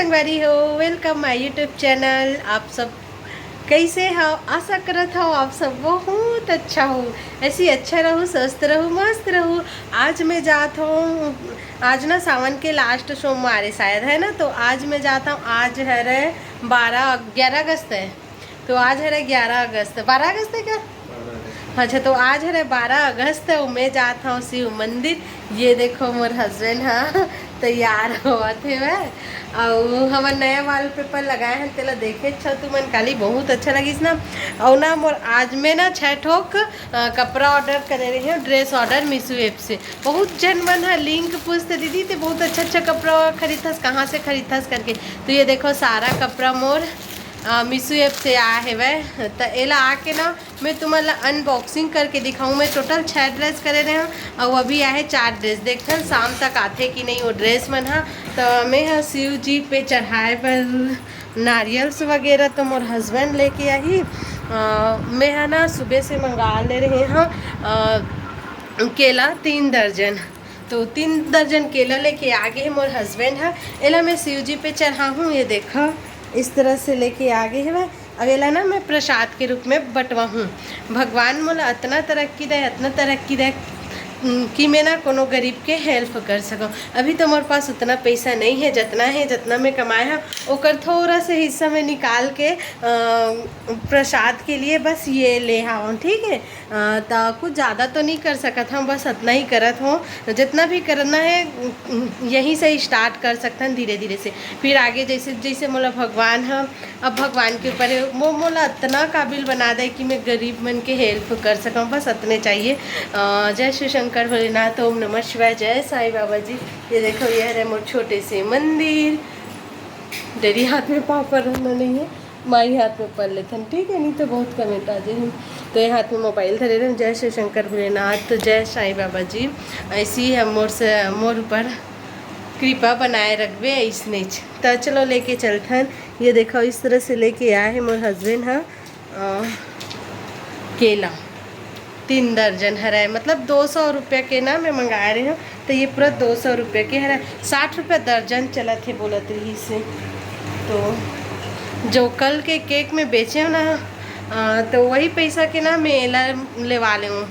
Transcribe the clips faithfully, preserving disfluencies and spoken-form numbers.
संगवारी हो, welcome my YouTube channel। आप सब कैसे हो? आशा करत हो आप सब बहुत अच्छा हो, ऐसी अच्छा रहू, स्वस्थ रहू, मस्त रहू। आज मैं जात हूँ, आज ना सावन के लास्ट सोमवार है शायद, है ना? तो आज मैं जात हूँ, आज हरे बारह, ग्यारह अगस्त है। तो आज हरे ग्यारह अगस्त, बारह अगस्त है क्या? अच्छा, तो आज हरे बारह अगस्त है, मैं जात हूँ शिव मंदिर। ये देखो, मोर हस्बैंड ह तैयार होवत हे वह, अउ हमर नया वॉलपेपर लगाए हन, तेला देखे छव तुमन काली, बहुत अच्छा लगिस ना। अउ ना मोर आज मैं ना छह ठोक अ, कपड़ा ऑर्डर करे रहे हूँ, ड्रेस ऑर्डर मीशो ऐप से। बहुत जन मन ह लिंक पूछते, "दीदी ते बहुत अच्छा अच्छा कपड़ा खरीदथस, कहाँ से खरीदथस?" करके। तो ये देखो, सारा कपड़ा मोर अ, मीशो ऐप से आए हेवय। त एला आके ना मैं तुमन ला अनबॉक्सिंग करके दिखाऊँ। मैं टोटल छह ड्रेस करे रहे हूँ, अउ अभी आहे चार ड्रेस। देखथन शाम तक आथे कि नहीं वो ड्रेस मन ह। त मैं ह शिव जी पे चढ़ाए बर नारियल्स वगैरह तो मोर हस्बैंड लेके आही। अ, मैं ह ना सुबह से मंगा ले रहे हूँ अ, केला तीन दर्जन। तो तीन दर्जन केला लेके आ गे हे मोर हस्बैंड ह। एला मैं शिव जी पे चढ़ाहूँ। ये देखा, इस तरह से लेके आ गे हे वह। अब एला ना मैं प्रसाद के रूप में बंटवाहूँ। भगवान मोला अतना तरक्की दे, अतना तरक्की दे, उम, कि मैं ना कोनो गरीब के हेल्प कर सकूँ। अभी तो मोर पास उतना पैसा नहीं है, जितना है, जितना मैं कमाए हूँ, ओकर थोड़ा से हिस्सा मैं निकाल के अ, प्रसाद के लिए बस ये ले हवं, ठीक है। अ, त कुछ ज़्यादा तो नहीं कर सकत हूँ, बस इतना ही करत हूँ। जितना भी करना है, यहीं से स्टार्ट कर सकथन धीरे धीरे से। फिर आगे जैसे जैसे मोला भगवान ह, अब भगवान के ऊपर है, वो मोला इतना काबिल बना दे कि मैं गरीब मन के हेल्प कर सकूँ, बस इतने चाहिए। अ, जय शिव शंकर भोलेनाथ, ओम नमः शिवाय, जय साईं बाबा जी। ये देखो, ये हरे मोर छोटे से मंदिर। डेरी हाथ में पाँव पर रहना नहीं है, माई हाथ में पर लेथन, ठीक है, नहीं तो बहुत कमेंट आ जाए। तो ये हाथ में मोबाइल धरे रहन। जय शिव शंकर भोलेनाथ, जय साईं बाबा जी। ऐसी ही हम मोर से, मोर ऊपर कृपा बनाए रखबे ऐसनेच। तो चलो लेके चलथन। ये देखो, इस तरह से लेके आए हैं मोर हस्बैंड ह। अ, केला तीन दर्जन हरय, मतलब दो सौ रुपया के ना मैं मंगाए रहे हूँ, तो ये पूरा दो सौ रुपया के हरय। साठ रुपया दर्जन चलत हे बोलत रहिस हे। तो जो कल के केक में बेचे हो ना, अ, तो वही पैसा के ना मैं एला लेवा ले हूँ।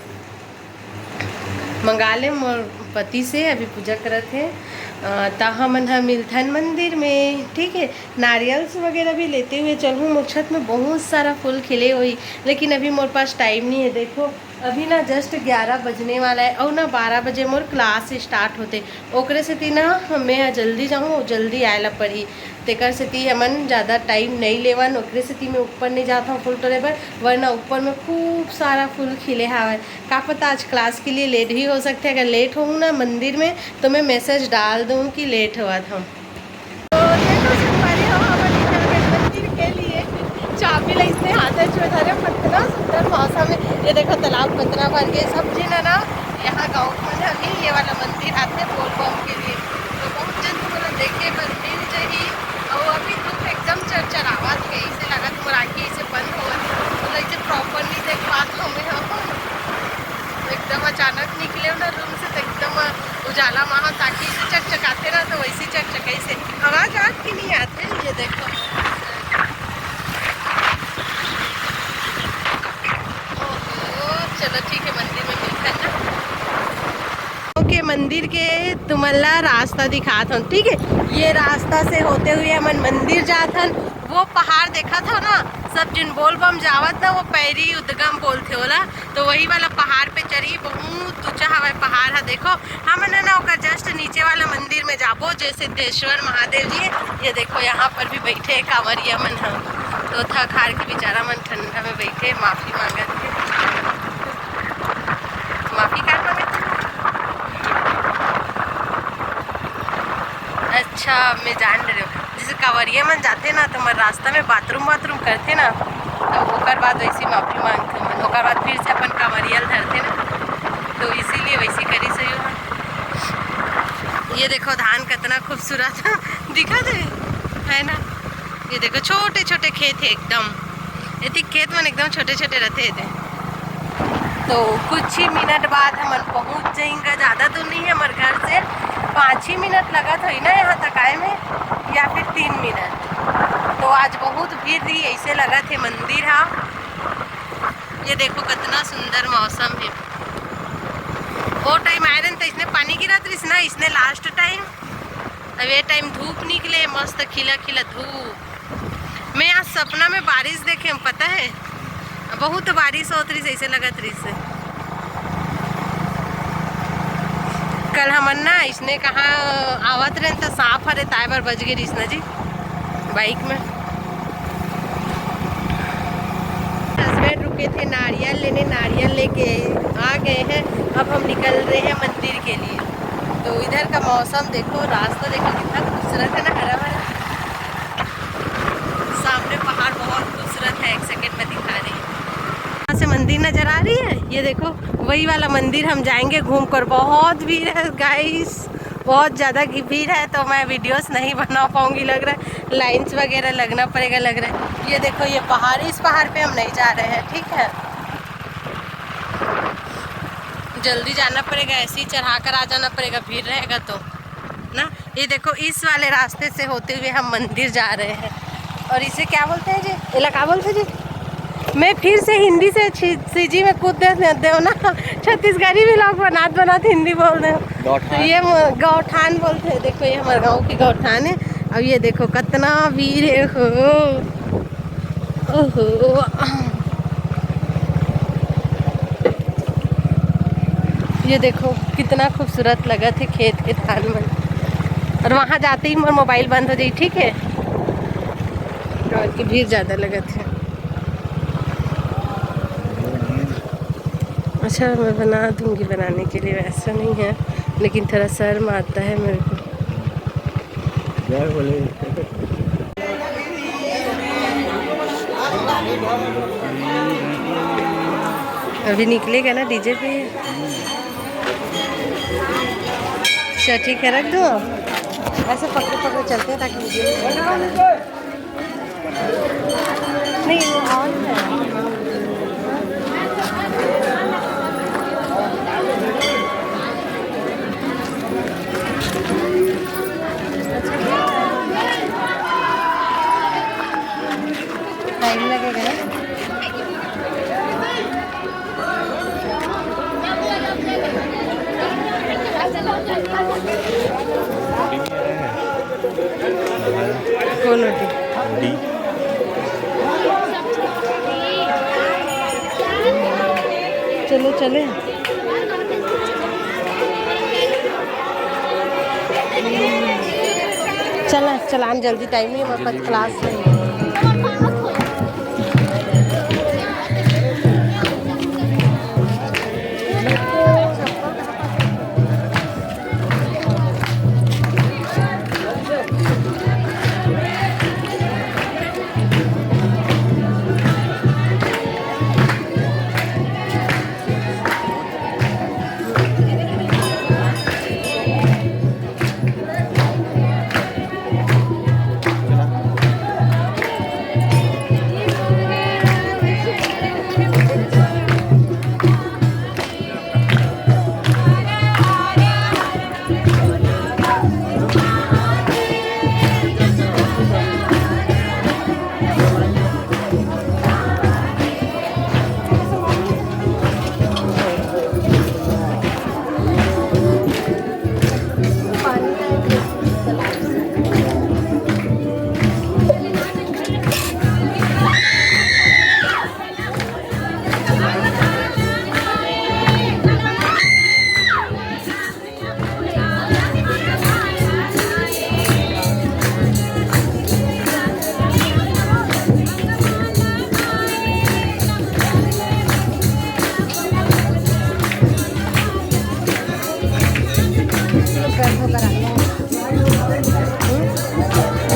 मंगा ले मोर पति से, अभी पूजा करत हे। अ, त हमन ह मिलथन मंदिर में, ठीक है। नारियल्स वगैरह भी लेते हुए चलहूँ। मोर छत में बहुत सारा फूल खिले होई, लेकिन अभी मोर पास टाइम नहीं है। देखो, अभी ना जस्ट ग्यारह बजने वाला है और ना बारह बजे मोर क्लास स्टार्ट होते, ओकरे सेती ना मैं ह जल्दी जाऊँ, जल्दी आए ला पड़ही। तेकर सेती हमन ज़्यादा टाइम नहीं लेवन, ओकरे सेती मैं ऊपर नहीं जात हूँ फूल टोरे बर, वरना ऊपर में खूब सारा फूल खिले हावय। का पता आज क्लास के लिए लेट भी हो सकते, अगर लेट होऊँ ना मंदिर में तो मैं मैसेज डाल दूँ कि लेट होवत हूँ। तो ये तो संगवारी हो, हमन निकल गए मंदिर के लिए। चाबी ला इसने हाथ में धरे, कितना सुंदर मौसम है। ये देखो, तालाब कितना भर गए। सब झन है ना, यहाँ गाँव में अभी ये वाला मंदिर आते बोल बम के लिए। तो बहुत जन तो बोला देखे बर मिल जाही। और अभी धूप एकदम चरचरावत है, इसे लगा तुम्हारा आँखें इसे बंद हो गई, तो इसे प्रॉपर नहीं देख पात हूँ मैं। हम एकदम अचानक निकले हो ना रूम से, तो एकदम उजाला माहौल, ताकि इसे चकचकाते ना, तो वैसे चकचकाई से आवाज आत कि नहीं आते। ये देखो, ओहो, चलो ठीक है, मंदिर में मिलते हैं ना। ओके, मंदिर के तुमन ला रास्ता दिखात हन, ठीक है। ये रास्ता से होते हुए हमन मंदिर जात हन। वो पहाड़ देखत हो ना, सब जिन बोल बम जावत ना, वो पैरी उद्गम बोलथे ओला। तो वही वाला पहाड़ पे चढ़ी, बहुत ऊंचा हवाए पहाड़ है। देखो, हमन है ना ओकर जस्ट नीचे वाला मंदिर में जाबो, जे सिद्धेश्वर महादेव जी है। ये देखो, यहाँ पर भी बैठे हैं कांवरिया मन ह। तो थक हार के बेचारा मन ठंडा में बैठे, माफी मांगत हे। माफी का मांगत हे? अच्छा, मैं जान रहे हूँ, जैसे कांवरिया मन जाते ना, तो मन रास्ता में बाथरूम वाथरूम करते ना, तो ओकर बाद वैसी माफी मांगते मन, ओकर बाद फिर से अपन कांवरिया ल धरते ना, तो इसीलिए वैसी करी सही हो। ये देखो, धान कितना खूबसूरत दिखत हे, है ना? ये देखो, छोटे छोटे खेत है एकदम, एती खेत मन एकदम छोटे छोटे रहते हैं। तो कुछ ही मिनट बाद हमन पहुंच जाएंगे, ज़्यादा दूर नहीं है हमारे घर से, पाँच ही मिनट लगा था ना यहाँ तक आए में। या फिर तीन मिनट। तो आज बहुत भीड़ रही, ऐसे लगत हे मंदिर हा। ये देखो, कितना सुंदर मौसम है। वो टाइम आए रहे तो इसने पानी गिरत रहिस ना, इसने लास्ट टाइम। अब ये टाइम धूप निकले, मस्त खिला खिला धूप। मैं आज सपना में बारिश देखे हूँ, पता है, बहुत बारिश होत रहिस, ऐसे लगत रहिस। कल हमन ना इसने कहाँ आवत रहे तो सांप हरे, ताय बर बच गए रहिस ना जी बाइक में। हस्बैंड रुके थे नारियल लेने, नारियल लेके आ गए हैं। अब हम निकल रहे हैं मंदिर के लिए। तो इधर का मौसम देखो, रास्ता देखो, कितना खूबसूरत है ना, हरा भरा। सामने पहाड़ बहुत खूबसूरत है, एक सेकंड में दिखा रही हूँ। यहाँ से मंदिर नजर आ रही है, ये देखो, वही वाला मंदिर हम जाएंगे घूम कर। बहुत भीड़ है गाइस, बहुत ज़्यादा भीड़ है, तो मैं वीडियोस नहीं बना पाऊंगी लग रहा है, लाइंस वगैरह लगना पड़ेगा लग रहा है। ये देखो, ये पहाड़, इस पहाड़ पे हम नहीं जा रहे हैं, ठीक है, जल्दी जाना पड़ेगा, ऐसे ही चढ़ा कर आ जाना पड़ेगा, भीड़ रहेगा तो ना। ये देखो, इस वाले रास्ते से होते हुए हम मंदिर जा रहे हैं। और इसे क्या बोलते हैं जी? इला का बोलते हैं जी? मैं फिर से हिंदी से सी जी में कूद दे, दे ना, छत्तीसगढ़ी vlog बनात बनात हिंदी बोल दे। गौठान। ये म-, गौठान बोलते हैं। देखो, ये हमारे गाँव की गौठान है। अब ये देखो, कितना भीड़ है हो। ओहो, ये देखो, कितना खूबसूरत लगत है खेत के धान मन। और वहाँ जाते ही मोर मोबाइल बंद हो जाई, ठीक है, और की भीड़ ज़्यादा लगत है। अच्छा, मैं बना दूंगी, बनाने के लिए वैसा नहीं है, लेकिन थोड़ा शर्म आता है मेरे को। जय बोले। अभी निकलेगा ना डीजे पे। अच्छा, ठीक है, रख दो। ऐसे पकड़े पकड़े चलते हैं ताकि वीडियो में नहीं, वो ऑन है। टाइम लगेगा ना। कौन होती? चलो चले। चला, चलान जल्दी, टाइम नहीं हमारे पास, क्लास नहीं।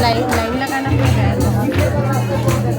लाइन, लाइन लगाना पड़ रहा है बहुत।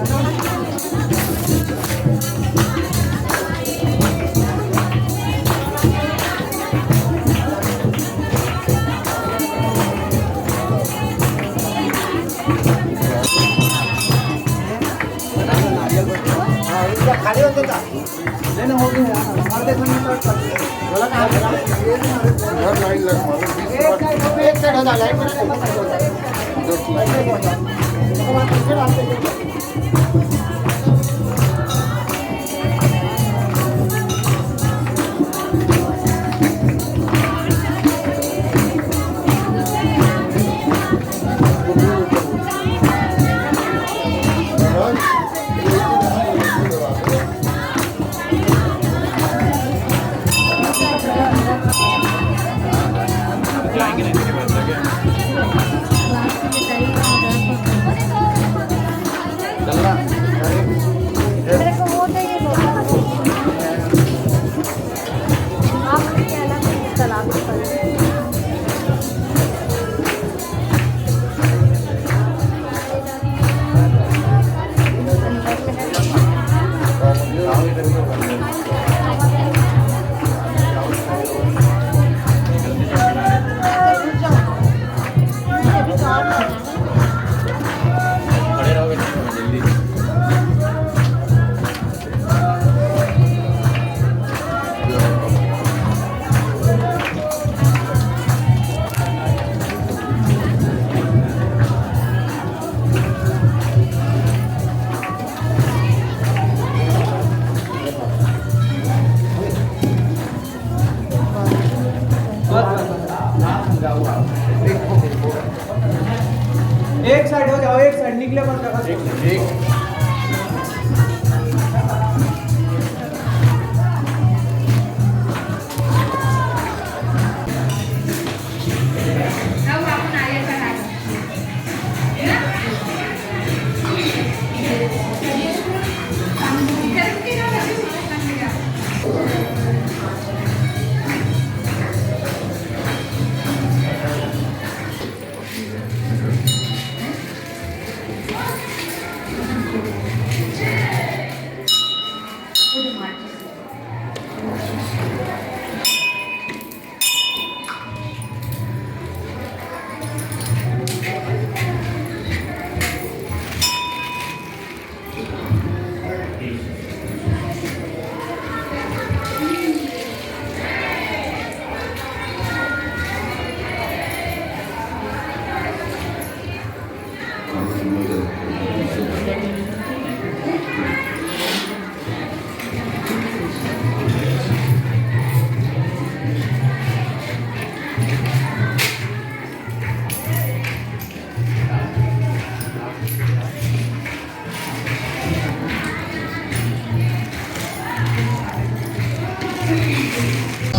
एक साइड हो जाओ, एक साइड निकले मत जगह से।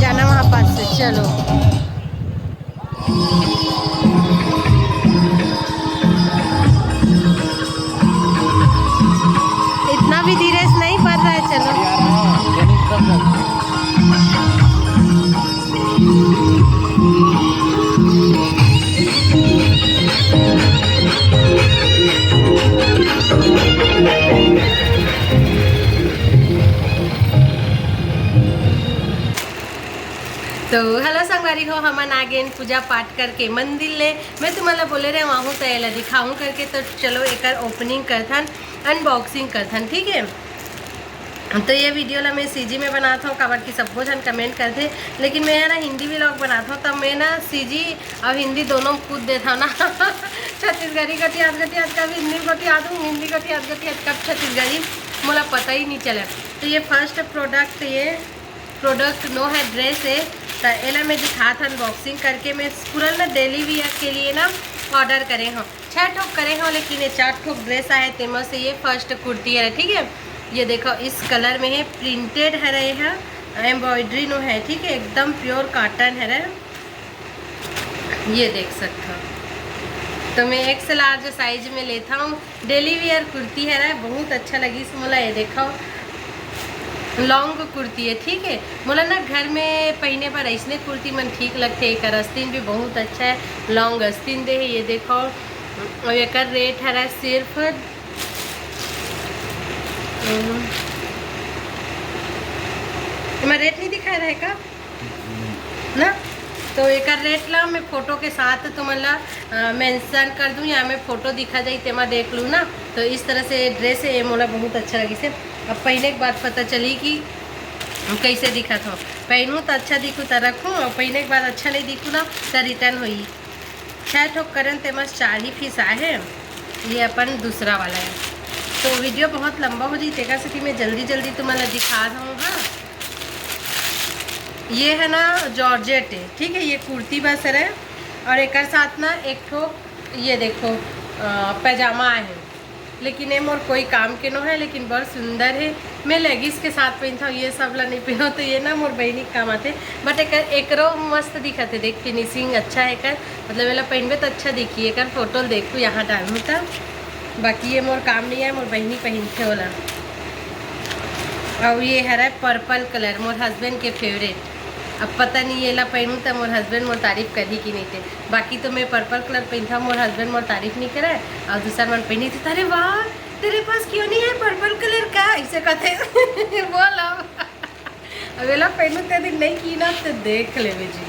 जाना वहाँ पास से, चलो। इतना भी धीरे से नहीं पड़ रहा है, चलो। तो हेलो संगवारी हो, हमन आ गेन पूजा पाठ करके मंदिर ले। मैं तुम्हाला बोले रहे वहाँ तो एला दिखाऊं करके, तो चलो एकर ओपनिंग करथन, अनबॉक्सिंग करथन, ठीक है। तो ये वीडियो ला मैं सीजी में बनात हूँ, काबर कि सबो झन कमेंट करथे, लेकिन मैं ना हिंदी व्लॉग बनात हूँ, तब मैं ना सीजी और हिंदी दोनों कूद देत हूँ ना। छत्तीसगढ़ी गोठियात गोठियात कब हिंदी गोठियात हूँ, हिंदी गोठियात गोठियात कब छत्तीसगढ़ी, मोला पता ही नहीं चले। तो ये फर्स्ट प्रोडक्ट, ये प्रोडक्ट नो है, ड्रेस है। तो एला मैं दिखात हूँ अनबॉक्सिंग करके। मैं पूरा ना डेली वियर के लिए ना ऑर्डर करे हूँ, छः ठोक करे हूँ, लेकिन ये चार ठोक ड्रेस आए, तेमा से ये फर्स्ट कुर्ती है, ठीक है। ये देखो, इस कलर में है, प्रिंटेड है रहे हैं, एम्ब्रॉयडरी नो है, ठीक है, एकदम प्योर कॉटन है रहे। ये देख सकते हो, तो मैं एक्स लार्ज साइज में लेता हूँ। डेली वियर कुर्ती है रहे, बहुत अच्छा लगिस मोला। ये देखो, लॉन्ग कुर्ती है, ठीक है। मोला ना घर में पहने पर ऐसने कुर्ती मन ठीक लगथे। एकर अस्तीन भी बहुत अच्छा है, लॉन्ग अस्तीन दे है। ये देखो, और एकर रेट है रहे सिर्फ, हम्म, एमा रेट नहीं दिखाए रहे का? ना, तो एकर रेट ला मैं फोटो के साथ तुमन ला, अ, मेंशन कर दूँ, या मैं फोटो दिखा जाई, तेमा देख लूँ ना। तो इस तरह से ड्रेस है, ये मोला बहुत अच्छा लगिस है। अब पहने के बाद पता चली कि कैसे दिखत हो। पहनूँ तो अच्छा दिखू तो रखूँ, और पहने के बाद अच्छा नहीं दिखू ना, तो रिटर्न होई। छह ठो करेन, तेमा चार ही पीस आए हे। ये अपन दूसरा वाला है, तो वीडियो बहुत लंबा हो जाई, तेकर से कि मैं जल्दी जल्दी तुम्हारा दिखा रहा हूँ। हाँ, ये है ना जॉर्जेट है, ठीक है, ये कुर्ती बस है। और एक साथ ना एक ठो ये देखो, अ, पैजामा आए हैं, लेकिन ये मोर कोई काम के नो है, लेकिन बड़ सुंदर है। मैं लेगिस के साथ पहनता हूँ, ये सब ला नहीं पहनो, तो ये ना मोर बहनी के काम आते। बट एक एकरो मस्त दिखत है, देख फिनिशिंग अच्छा है एकर, मतलब एला पहनबे तो अच्छा दिखी। एकर फोटो ल देखू यहाँ डालू त, बाकी ये मोर काम नहीं है, मोर बहनी पहनथे ओला। और ये हरा पर्पल कलर, मोर हस्बैंड के फेवरेट। अब पता नहीं ये ला पहनू त मोर हस्बैंड मोर तारीफ करही कि नहीं थे। बाकी तो मैं पर्पल कलर पहनता, मोर हस्बैंड मोर तारीफ नहीं करे। और दूसर मन पहनी थे, "अरे वाह, तेरे पास क्यों नहीं है पर्पल कलर का?" ऐसे कहते बोलो। अब एला पहनू ते दिन नहीं की ना, तो देख लेवे जी।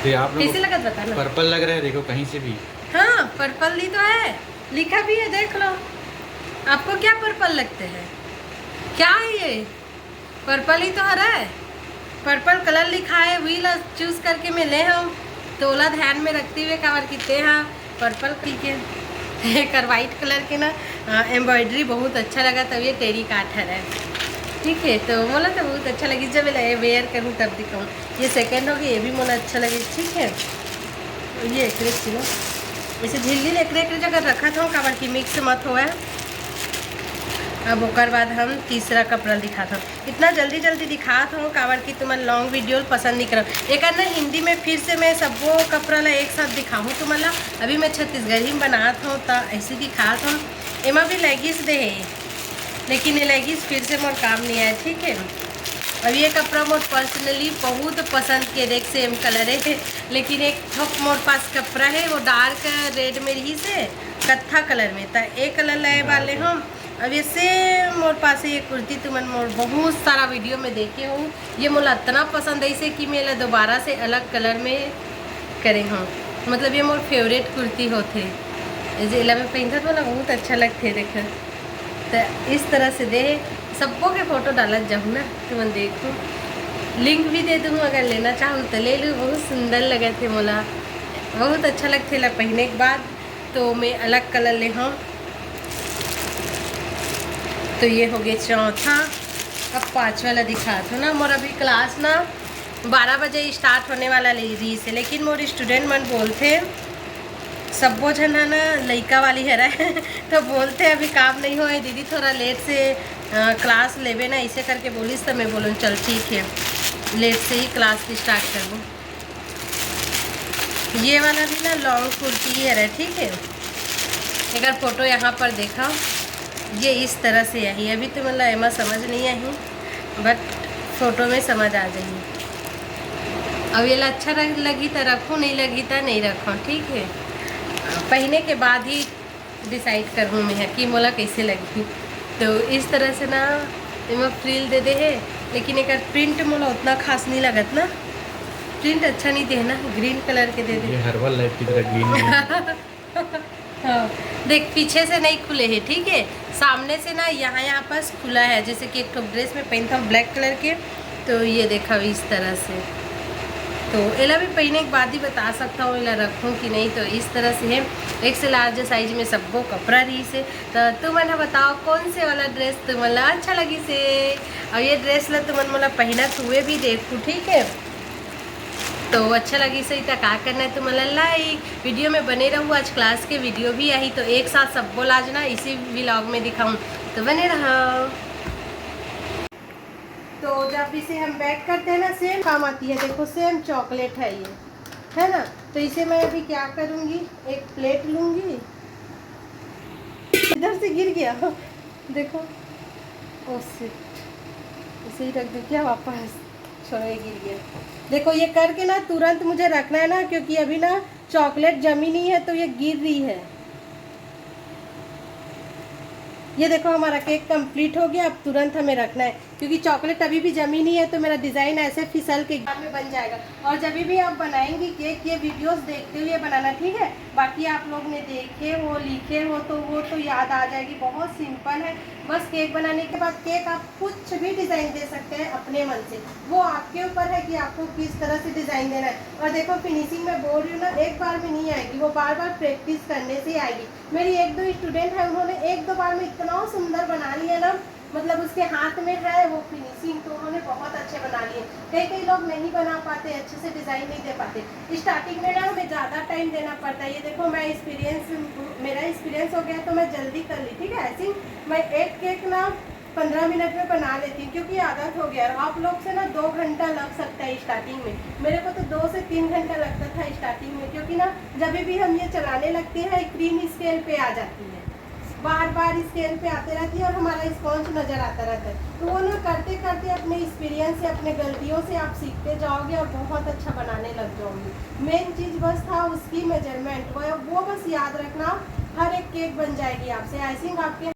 तो आप लोग कैसे लगत बता ना? पर्पल लग रहा है, देखो कहीं से भी। हाँ, पर्पल ही तो है, लिखा भी है, देख लो। आपको क्या पर्पल लगते हैं? क्या है ये? पर्पल ही तो हरा है। पर्पल कलर लिखा है, वही ला चूज करके मैं ले हूँ। तो ओला ध्यान में रखते हुए काबर किते हाँ पर्पल कलर के एकर व्हाइट कलर के ना एम्ब्रॉयडरी बहुत अच्छा लगा। तब ये टेरी काट हरा है, ठीक है। तो मोला तो बहुत अच्छा लगी, जब मैं वेयर करूँ तब दिखाऊँ। ये सेकंड हो गई, ये भी मोला अच्छा लगे, ठीक है। ये एकरे चलो, इसे झिल्ली एकरे एकरे जगह रखा था, काबर की मिक्स मत होवे। अब ओकर बाद हम तीसरा कपड़ा दिखात हन। इतना जल्दी जल्दी दिखात हूँ काबर कि तुमन लॉन्ग वीडियो पसंद नहीं करव। एकर ना हिंदी में फिर से मैं सबो कपड़ा ला एक साथ दिखाहूँ तुमन ला। अभी मैं छत्तीसगढ़ी में बनात हूँ त ऐसे दिखात हूँ। एमा भी लेगिस दे है, लेकिन ये लेगिस फिर से मोर काम नहीं आया, ठीक है। अब ये कपड़ा मोर पर्सनली बहुत पसंद के, देख सेम कलर है, लेकिन एक ठोक मोर पास कपड़ा है वो डार्क रेड में रही से कत्था कलर में, त एक कलर लाए वाले हम। अब ये सेम मोर पास है ये कुर्ती, तुमन मोर बहुत सारा वीडियो में देखे हो। ये मोला इतना पसंद है इसे कि मैं एला दोबारा से अलग कलर में करे हूँ, मतलब ये मोर फेवरेट कुर्ती होथे। ये जे एला मैं पहनत हूँ ना, बहुत अच्छा लगथे। देख तो इस तरह से दे, सबको के फोटो डालत जाहूँ ना, तुमन देखो, लिंक भी दे दूँ, अगर लेना चाहू तो ले लू। बहुत सुंदर लगत है मोला, बहुत अच्छा लगथे ला पहने के बाद। तो मैं अलग कलर ले हूँ। तो ये हो गया चौथा। अब पाँचवा ला दिखात हूँ ना, मोर अभी क्लास ना बारह बजे स्टार्ट होने वाला रही से, लेकिन मोर स्टूडेंट मन बोलथे, सब्बो झन ह ना लइका वाली हरय तो बोलथे अभी काम नहीं होए दीदी, थोड़ा लेट से अ, क्लास लेबे ना, इसे करके बोलिस, त मैं बोलूँ चल ठीक है, लेट से ही क्लास की स्टार्ट करबो। ये वाला भी ना लॉन्ग कुर्ती ही हरय, ठीक है। एकर फोटो यहाँ पर देखा, ये इस तरह से आही। अभी तो मतलब एमा समझ नहीं आही, बट फोटो में समझ आ जाही। अब ये ला अच्छा रख- लगी तो रखूँ, नहीं लगी तो नहीं रखूँ, ठीक है। पहने के बाद ही डिसाइड करहूँ मैं कि मोला कैसे लगी। तो इस तरह से ना एमा फ्रिल दे दे है, लेकिन एकर प्रिंट मोला उतना खास नहीं लगत ना, प्रिंट अच्छा नहीं दे है ना, ग्रीन कलर के दे दे। ये हर्बल लाइफ की तरह ग्रीन। हाँ, देख पीछे से नहीं खुले है, ठीक है, सामने से ना यहाँ यहाँ पास खुला है, जैसे कि एक ठो ड्रेस में पहनता हूँ ब्लैक कलर के, तो ये देखा इस तरह से। तो एला भी पहने के बाद ही बता सकता हूँ एला रखूँ कि नहीं। तो इस तरह से है, एक से लार्ज साइज में सबको कपड़ा रही से। तो तुमन ह बताओ कौन से वाला ड्रेस तुमन ला अच्छा लगी से, और ये ड्रेस ला तुमन मोला पहनत हुए भी देखू, ठीक है। तो अच्छा लगी सही त का करना है तुमन ला लाइक, वीडियो में बने रहू। आज क्लास के वीडियो भी आही, तो एक साथ सबको लाज ना इसी व्लॉग में दिखाऊँ, तो बने रहो। तो जब इसे हम बैक करते हैं ना, सेम काम आती है। देखो सेम चॉकलेट है ये, है ना। तो इसे मैं अभी क्या करूँगी, एक प्लेट लूँगी। इधर से गिर गया, देखो। ओ शिट, इसे ही रख दूँ क्या वापस? छोड़ो, ये गिर गया। देखो ये करके ना तुरंत मुझे रखना है ना, क्योंकि अभी ना चॉकलेट जमी नहीं है तो ये गिर रही है। ये देखो, हमारा केक कंप्लीट हो गया। अब तुरंत हमें रखना है, क्योंकि चॉकलेट अभी भी जमी नहीं है, तो मेरा डिज़ाइन ऐसे फिसल के बाद में बन जाएगा। और जब भी आप बनाएंगी केक, ये वीडियोस देखते हुए बनाना, ठीक है? बाकी आप लोग ने देखे हो, लिखे हो, तो वो तो याद आ जाएगी। बहुत सिंपल है। बस केक बनाने के बाद केक आप कुछ भी डिज़ाइन दे सकते हैं अपने मन से। वो आपके ऊपर है कि आपको किस तरह से डिज़ाइन देना है। और देखो, फिनिशिंग में बोल रही हूँ ना, एक बार में नहीं आएगी, वो बार बार प्रैक्टिस करने से ही आएगी। मेरी एक दो स्टूडेंट है, उन्होंने एक दो बार में इतना सुंदर बना लिया ना, मतलब उसके हाथ में है वो फिनिशिंग, तो उन्होंने बहुत अच्छे बना लिए। कई कई लोग नहीं बना पाते, अच्छे से डिज़ाइन नहीं दे पाते। स्टार्टिंग में ना हमें ज़्यादा टाइम देना पड़ता है। ये देखो, मैं एक्सपीरियंस, मेरा एक्सपीरियंस हो गया, तो मैं जल्दी कर ली, ठीक है। ऐसे ही मैं एक केक ना पंद्रह मिनट में बना लेती हूँ, क्योंकि आदत हो गया। और आप लोग से ना दो घंटा लग सकता है स्टार्टिंग में, मेरे को तो दो से तीन घंटा लगता था स्टार्टिंग में, क्योंकि ना जब भी हम ये चलाने लगते हैं, क्रीम स्केल पे आ जाती है, बार बार स्केल पे आते रहती है और हमारा स्पॉन्ज नज़र आता रहता है। तो वो ना करते करते अपने एक्सपीरियंस से, अपने गलतियों से आप सीखते जाओगे और बहुत अच्छा बनाने लग जाओगे। मेन चीज़ बस था उसकी मेजरमेंट, वो वो बस याद रखना, हर एक केक बन जाएगी आपसे। आई थिंक आपके